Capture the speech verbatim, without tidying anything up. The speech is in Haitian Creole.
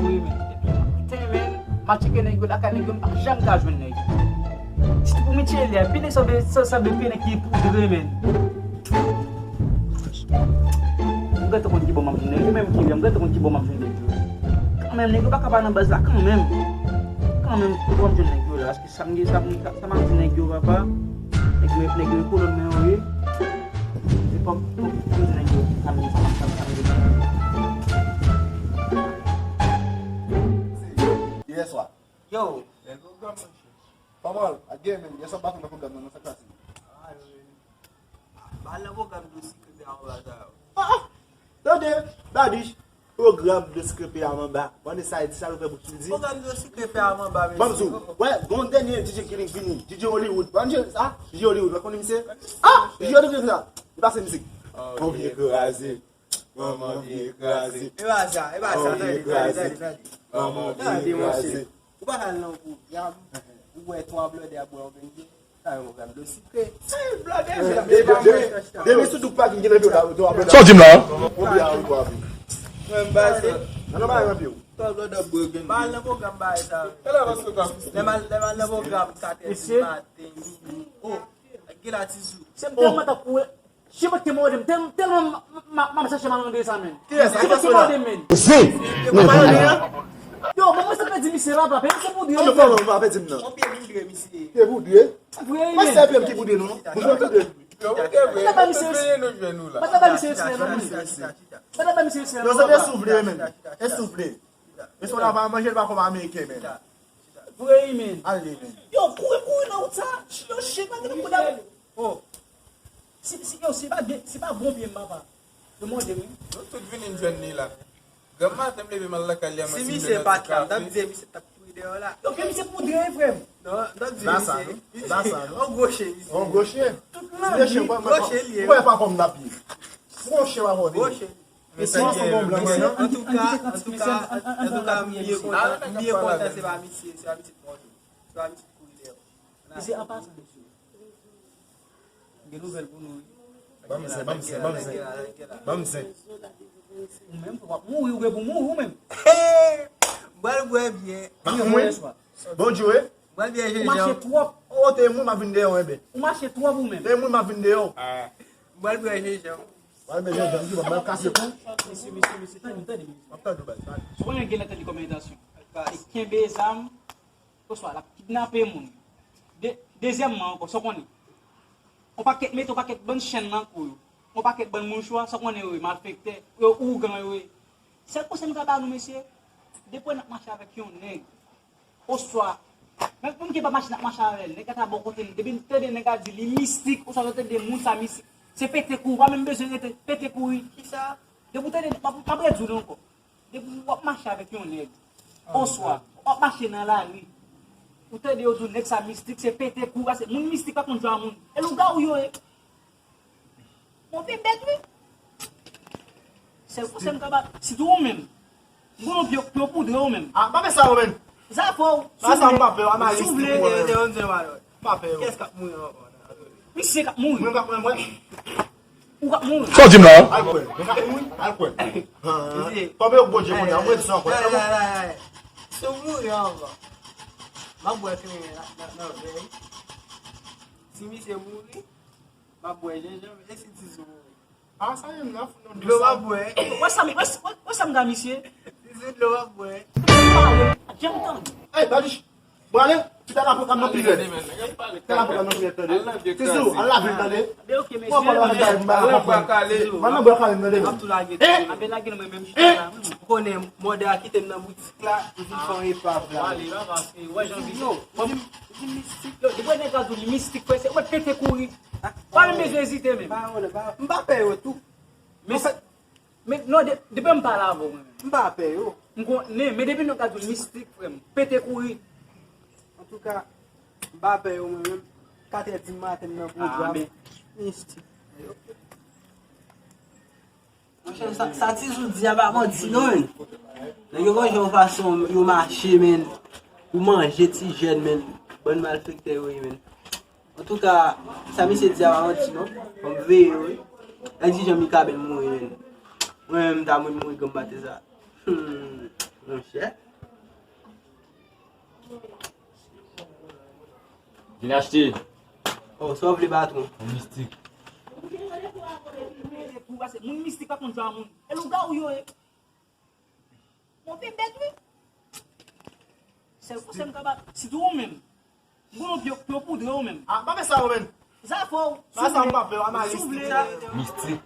Wi, men. Depi maten, men, m a tcheke nèg yo lakay nèg yo, m pa janm ka jwenn nèg yo. Sitou pou Michele a, epi nèg sanble, sa sanble pi nèg ki poudre, men. M gentan konn ki bò m ap jwenn nèg yo, menm ki lè, m gentan konn ki bò m ap jwenn nèg yo. Kanmenm, nèg yo pa ka pa nan baz la, kanmenm. Kanmenm, pou m jwenn nèg yo la, paske sa m gen, sa m gen, sa m ap di nèg yo, papa. Nèg yo, nèg yo, kolòn mwen yo ye. Se pa pou m di nèg yo sa m gen, sa m ap, sa m, sa m gen. Yèswa. Yo. Bèl pwogram, monchè. Kòman l? Ak gen menm, yèswa pa konn pwogram nan, nan sa k pase? Ah, yo, yo. Ba l nan pwogram dlo sikre pe a anba sa yo. Ah, ah. Tande, Badiche, pwogram dlo sikre pe a anba. Vanessa di sa yo fè pou ki di. Pwogram dlo sikre pe a anba, mesye. Ban m di w, wè, gon dènye D J ki vin vini, D J Hollywood. Ban m di sa, D J Hollywood, wè konnen misye? Ah, D J Hollywood sa. Li pase mizik. On vye kraze. Manman vye kraze. E pa sa, e pa sa, tande, tande, tande, tande. Manman vye kraze. Ou pa ka al nan pwogram, ou wè twa blòdè ap bwè yon vin. Sa yon pwogram dlo sikre. Blòdè, blòdè, blòdè. Depi sou douk pa gen nan pye w la, twa blòdè. Sa w di m la? Konbyen a ou twa vin? Mwen m pase. Nan nan bagay nan pye w. Twa blòdè ap bwè vin. Pa al nan pwogram bagay sa. Lè m al, lè m al nan pwogram kat è di maten, midi. Oh, gen la tizou. Se m tèlman t ap kouri. Chimòt te mòde m, tèl-, tèlman m, m, m, m ap chache malandren sa, men. Kiyès? Chimòt te mòde m, men. Zen! Yo pa malandren an? Yo, mwen, mwen se pèdi misye la, papa. Misye poudre, men. Mwen pa pèdi m nan. Yon pye poudre, misye. Pye poudre? Vre, men. Mwen se pye m ki poudre, non. Bouch mwen poudre. Yo, poudre vre. Mwen ta ba misye. Tout peyi nou jwenn nou la. Mwen ta ba misye, non. Mwen ta ba misye, non. Yo, se te souvle, men. E souvle. E son la pa manje, l pa kòm ameriken, men. Vre, men. Ale, men. Yo, kouri, kouri nan wout sa. Yo, shit, pa gen koudal. Oh. Si, si, yo, si pa gen, si pa bon pye m, papa. Yo mòde m, wi. Nou tout vin jwenn li la. Granm maten m leve m al lakay li a. Si misye pa t la, m t ap di misye t ap kouri dèyè w la. Yo, ke misye poudre, frè m. Non, m t ap di misye. Ba sa, non. Ba sa, non. On gwo chen, misye. On gwo chen. Tout nan li, gwo chen li ye. Ou wè pa kòm n ap ye. Gwo chen pa mòde. Gwo chen. Mesye, antouka, antouka, antouka, m byen kontan, m byen kontan se pa misye, se pa misye t mòde. Se pa misye t kouri dèyè w. Mesye, an pasan, mesye. Gen nouvèl pou nou, wi. Ban m zen, ban m zen, ban m zen. Ban m zen. Ou menm, w ap mouri, ou gen pou mouri, ou menm. M pral bwè byen. M ap mouri. Bondye, wi. M pral bwè jenjanm. Ou mache twòp. Ou te moun m ap vin dèyè w, enben. Ou mache twòp ou menm. Te moun m ap vin dèyè w. M pral bwè jenjanm. M pral bwè jenjanm, m pral kase kou. Mesye, mesye, mesye, tande, tande, mesye. M ap tande w, baz, tande. Ou konnen gen lè tande kòm entansyon. E kenbe zam. Oswa l ap kidnape moun. De-, dezyèmman ankò, sa w konnen? On pakèt, mete on pakèt bann chenn nan kou yo. On pakèt bann mouchwa, sa w konnen yo ye, malfektè, yo ougan yo ye. Sèl konsèy m ka ba nou, mesye, depi n ap mache avèk yon nèg, oswa, menm moun ki pa mache n ap mache avè l, nèg la ta bò kote m, depi m tande nèg la di li mistik, oswa m tande moun sa mistik, se pete kou, ou pa menm bezwen rete, pete kouri. Kisa? Depi w tande, m ap, m ap redi w li ankò. Depi w ap mache avèk yon nèg, oswa w ap mache nan lari, ou tande yo di w nèg sa mistik, se pete kou, paske moun mistik pa konn jwe a moun. E lougawou yo ye. Yon vye bèt, wi. Sèl konsèy m ka ba, sitou ou menm. M konn yon pye, pye poudre ou menm. Ah, pa fè sa ou menm. Zafè w. Pa sa m pa pè, a malis. Si w vle, si w vle. M pa pè yo. Kiyès k ap mouri ankò? Misye k ap mouri. Mwen k ap mouri, mwen. Ou k ap mouri. Sa w di m la? Al kwè. Mwen k ap mouri, al kwè. Kòm yo Bondye konnen, mwen di sa ankò. Si w mouri ankò, m ap bwè fenyen nan, nan, nan vè. Si misye mouri, m ap bwè jenjanm, e si tizou mouri? Ah, sa menm nan fout nan dlo m ap bwè. Wè sa, wè, wè, wè sa m ka misye. Tizou dlo m ap bwè. Janm tande. Ey, Badiche, prale, ti tala pran nan pi rèd. Tala pran nan pi rèd, tande. Tizou, al lave m, tande. Bon, pale avèk Badiche, m pa konprann. Mwen nan bwa kale m, tande. M ap tou lage. Apre lage nan mwen menm chita la. Ou konnen mòde a kite m nan boutik la, m vin fè yon epav la. Wale, pa pase. Wè jan vi yo. Ou di mistik. Yo, depi nèg la di w li mistik, frè, se ou mèt pete kouri. Pa menm bezwen ezite menm. M pa pè yo tou. Men sa, men non, de-, depi m pale avè w, mwen menm. M pa pè yo. M konnen, men depi nèg la di w mistik, frè m, pete kouri. Antouka, m pa pè yo, mwen menm. Katrè di maten, m nan pwogram. Ah, men. Mistik. Monchè, sa, sa Tizou di a pa manti non, men. Nèg yo gon jan yon fason yo mache, men, pou manje ti jèn, men. Bann malfektè yo ye, men. Antouka, sa misye di a pa manti non. Fò m veye wi. Lè di jan Mikaben mouri, men. Mwen menm, m ta mouri, mouri granm bateza. Hmm. Monchè. Vin achte. Oh, sa w vle, patwon? Yon mistik. Moun mistik pa konn jwe a moun. E lougawou yo ye. Bon, vin bèt, wi. Sèl konsèy m ka ba, sitou ou menm. Bon, yo, yo poudre ou menm. Ah, pa fè sa ou menm. Zafè w. Pa sa m pa fè, a Malis. Si w vle. Mistik.